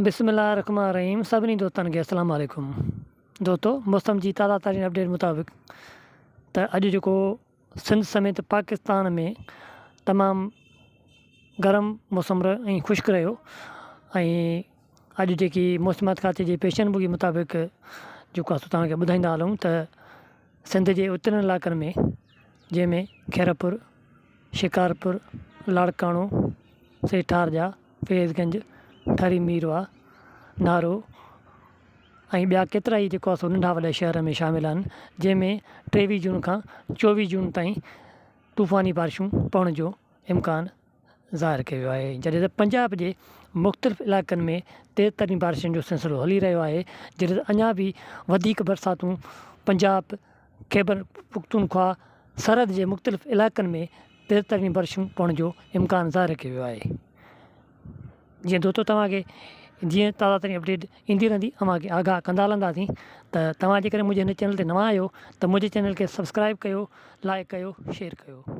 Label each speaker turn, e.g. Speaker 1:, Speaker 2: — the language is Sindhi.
Speaker 1: بسم الله الرحمن الرحيم سڀني دوستن کي السلام عليڪم دوستو موسم جي تازه ترين اپڊيٽ مطابق ته اڄ جيڪو سنڌ سميت پاڪستان ۾ تمام گرم موسم رهيو ۽ خشڪ رهيو ۽ اڄ جيڪي موسميات کاتي جي پيشن گوئي مطابق جيڪو آهي سو توهان کي ٻڌائيندا هلون ته سنڌ جي اترين علائقن ۾ جنهن ۾ خيرپور شڪارپور لاڙڪاڻو سيٺارجا فيض گنج، ٺري ميرواهه، نارو ۽ ٻيا ڪيترا ئي جيڪو آهي سو ننڍا وڏا شهر ۾ شامل آهن جنهن ۾ ٽيويهه جون کان چوويهه جون تائين طوفاني بارشون پوڻ جو امڪان ظاهر ڪيو ويو آهي جڏهن ته پنجاب جي مختلف علائقن ۾ تيز ترين بارشن جو سلسلو هلي رهيو آهي جڏهن ته اڃا به وڌيڪ برساتون پنجاب خيبر پختونخوا سرحد جي مختلف علائقن ۾ تيز ترين بارشون پوڻ جو امڪان ظاهر ڪيو ويو آهي جيئن دوستو توهان کي جيئن تازا ترين اپڊيٽ ايندي رهندي اوهان کي آگاهه ڪندا هلنداسين ته توهان جيڪڏهن منهنجي هن چينل تي نوان آهيو ته منهنجي چينل کي سبسڪرائب ڪيو لائڪ ڪيو شيئر ڪيو.